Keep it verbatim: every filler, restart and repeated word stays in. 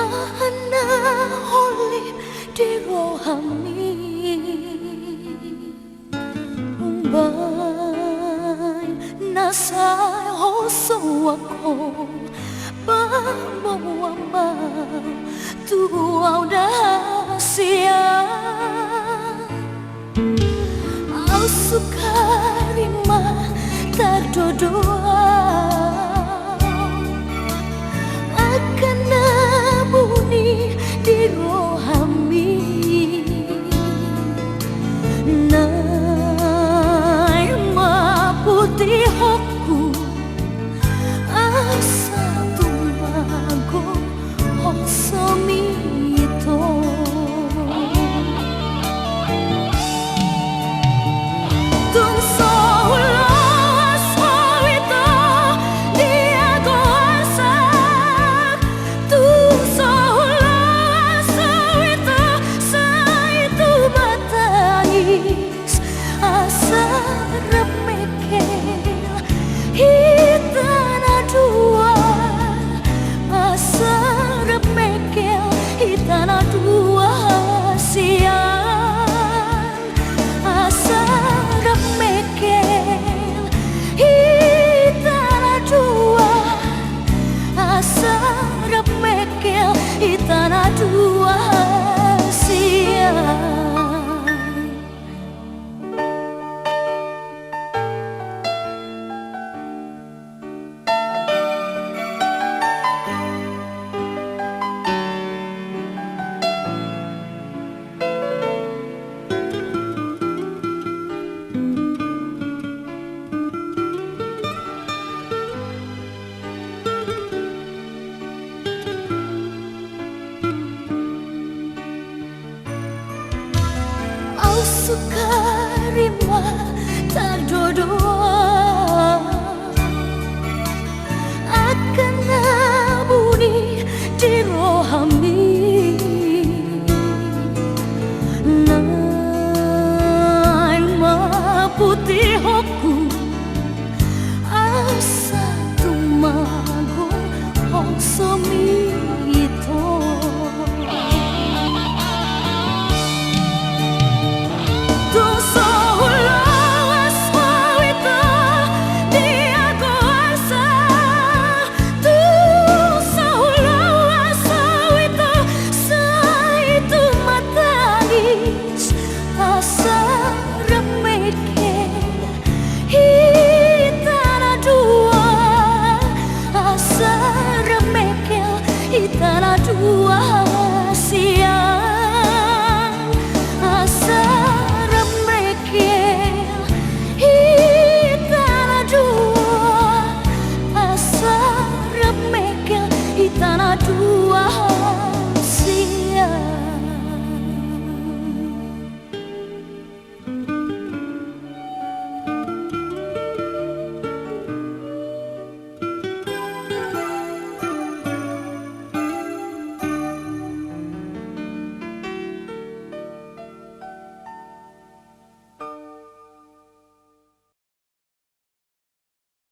Aha na holip di rohami, umbahen na sai husohot ho, paboa ma tu au da sian. Au sukari ma tardodo au, angka na buni di rohami. Naeng ma putihonku asa tung mago hosom i tong. Tung so huloas ho ito di agoarsak, tung so huloas ho ito sai tu batangis, asa rap mengkel hita na dua, asa rap mengkel hita na dua sian, asa rap mengkel hita na dua, asa rap mengkel hita na dua sian. Au sukari ma tardodo